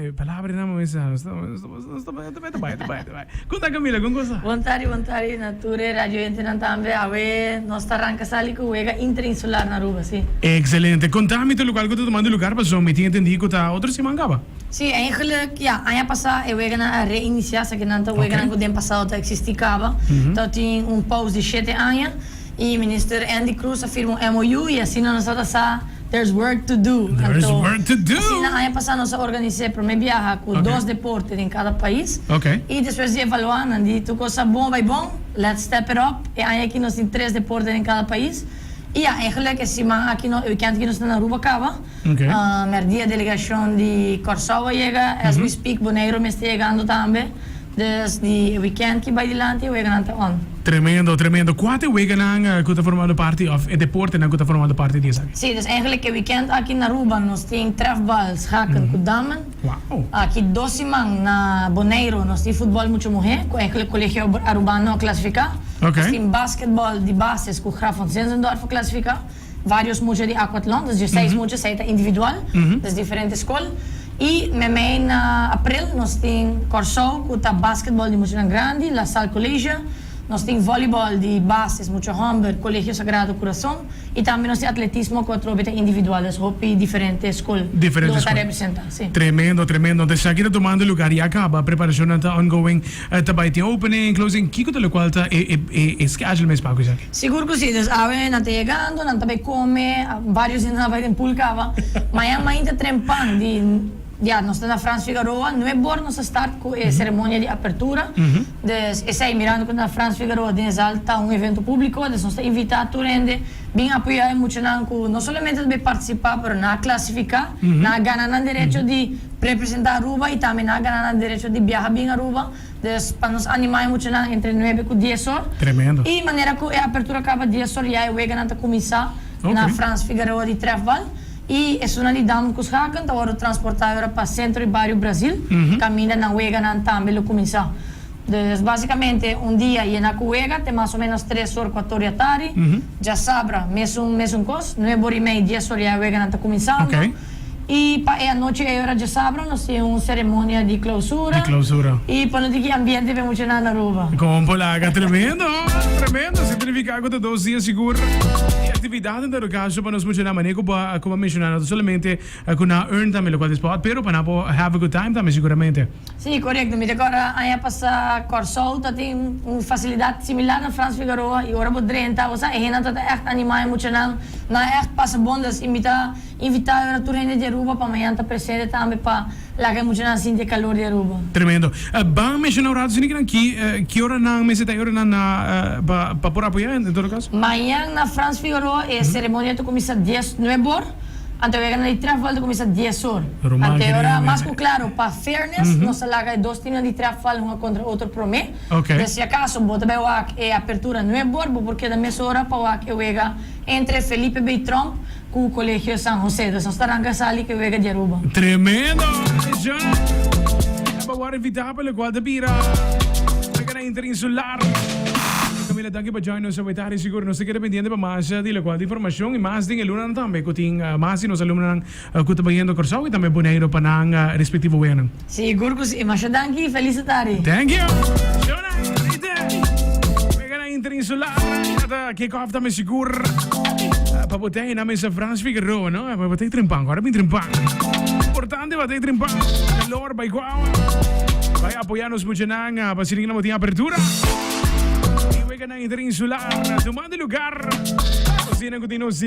e palabranan bo mester sa, nos ta bai, ta bai, ta bai. Kon ta Camila, kon kos ta? Bon tardi, bon tardi na tur e radioyentenan tambe. Awe nos ta ranka sali ku wega interinsular na Aruba, si. Excelente. Konta mi tur lokual ku ta tumando lugar pasobra mi tin entendi ku ta otro siman kaba. Si, eigenlijk, ya, aña pasá e weganan a reinisiá, sa kinan ta weganan ku den pasado ta eksistí kaba. Tabatin un pous di shete aña i Minister Endy Croes a firma un MOU i asina nos tabata sa there's work to do. There's Anto, work to do! asina aña pasá nos a organis'é promé biaha ku dos deporte den kada pais i despues di evaluá nan di tur kos a bon bai bon, let's step it up. E aña aki nos tin tres deporte den kada pais i ya, eigenlijk e siman aki no, e wikènt aki nos ta na Aruba kaba. Merdia delegacion di Corsou a yega, as we speak Boneiro mester yegando tambe, dus di e weekend ki bay dilanti e weganan ta on. Tremendo, tremendo. Cua ta e weganan cu ta formando parti of e deportenan cu ta formando parti di esaki? Si, dus eigenlijk e weekend aki na Aruba nos tin trefbal, schaken cu dammen. Wow. Aki dos siman na Boneiro nos tin futbol mucho muhe cu eigenlijk Colegio Arubano a clasifica. Nos tin basketball di bases cu Graf von Zinzendorf a clasifica. Varios mucha di aquatlon, dus dieseis mucha, esei ta individual, dus diferente skol. I memei na april nos tin Kòrsou ku ta basketbòl di muchanan grandi, La Salle College. Nos tin vòlibòl di bases, mucha hòmber, Colegio Sagrado Curason. I tambe nos tin atletismo ku atrobe ta individual, dus hopi diferente skol Diferente lo ta skol. representá, si. Tremendo, tremendo. Entonces esaki ta tumando lugar ya kaba, preparashonnan ta ongoing, ta bai tin opening, closing, kiko ta lokual ta e e e schedule mes pa ku esaki? Sigur ku si, dus awe nan ta yegando, nan ta bai kome, varios hende nan bai den pool kaba. Mañan mainta trempan di, ya, nos ta na Frans Figaroa, nueb or nos ta start ku e seremonia di apertura. Dus esei, mirando ku na Frans Figaroa den e zal ta un evento públiko, dus nos ta invitá tur hende bin apoyá e muchanan ku no solamente ta bai partisipá, pero nan a klasifiká, nan a gana nan derecho di representá Aruba i tambe nan a gana nan derecho di biaha bin Aruba. Dus pa nos animá e muchanan entre nuebe ku dies or. Tremendo. I manera ku e apertura kaba dies or ya e weganan ta kuminsá na Frans Figaroa di Trefbal. I esunnan di Dam ku Schaken ta wòrdu transportá ora pa sentro di bario Brazil, kaminda nan weganan tambe lo kuminsá. Dus basikamente un dia yená ku wega te mas o ménos tres or kuator di atardi. Djasabra mesun mesun kos, nuebe or i mei dies or ya e weganan ta kuminsando. I pa e anochi ei ora djasabra nos tin un ceremonia di clausura. Di clausura. I pa no tin ki ambiente pe mucha nan na Aruba. Con polaca, tremendo, tremendo. Significa cu ta dos dia sigur di actividad en todo caso pa nos mucha nan. Manera cu bo a cu bo a menciona no ta solamente cu nan a earn tambe locual ta sport, pero pa nan por have a good time tambe siguramente. Sí, corecto. Mi ta acorda aña pasa Corsou ta tin un facilidad similar na Frans Figaroa y ora bo drenta bo sa e hendenan ta ta echt anima e muchanan, nan a echt pasa bon dus invita. Invitá ora tur hende di Aruba pa mañan ta presente tambe pa laga e muchanan sinti e calor di Aruba. Tremendo. Ban menciona un rato sini kinan ki ki ora nan mester ta e ora nan na pa pa por apoya en todo caso? Mañan na Frans Figaroa e ceremonia ta cuminsa dies nuebe or, anto e weganan di trefbal ta cuminsa dies or. Ruman Anto e ora kerido. mas cu claro pa fairness nos ta laga e dos teamnan di trefbal hunga contra otro prome. Des si acaso bo ta bay wak e apertura nuebe or bo por keda mesora pa wak e wega entre Felipe B. Tromp Cu Colegio San Jose. Dus nos ta ranca sali cu e wega di Aruba. Tremendo! Atencion! Pa worde invita pa locual ta bira Wega na Interinsular. Camila, danki pa join nos awe tardi. Sigur nos ta keda pendiente pa mas di locual ta informacion y mas den e lunanan tambe cu tin mas di nos alumnonan cu ta bayendo Corsou y tambe Boneiro pa nan respectivo weganan. Sigur cu si. Masha danki y feliz tardi. Thank you! Shona, Wega na Interinsular ya ta kick off tambe sigur. Pa bo tei na mesa Frans Figueroa, no? Pa bo tei trimpan, ahora bin trimpan. Importante pa tei trimpan. Calor bai guau. Bai apoya nos muchanan pa si na bo tin apertura. Y wega na Interinsular. Tumando lugar. Nos tienen ku tin nos.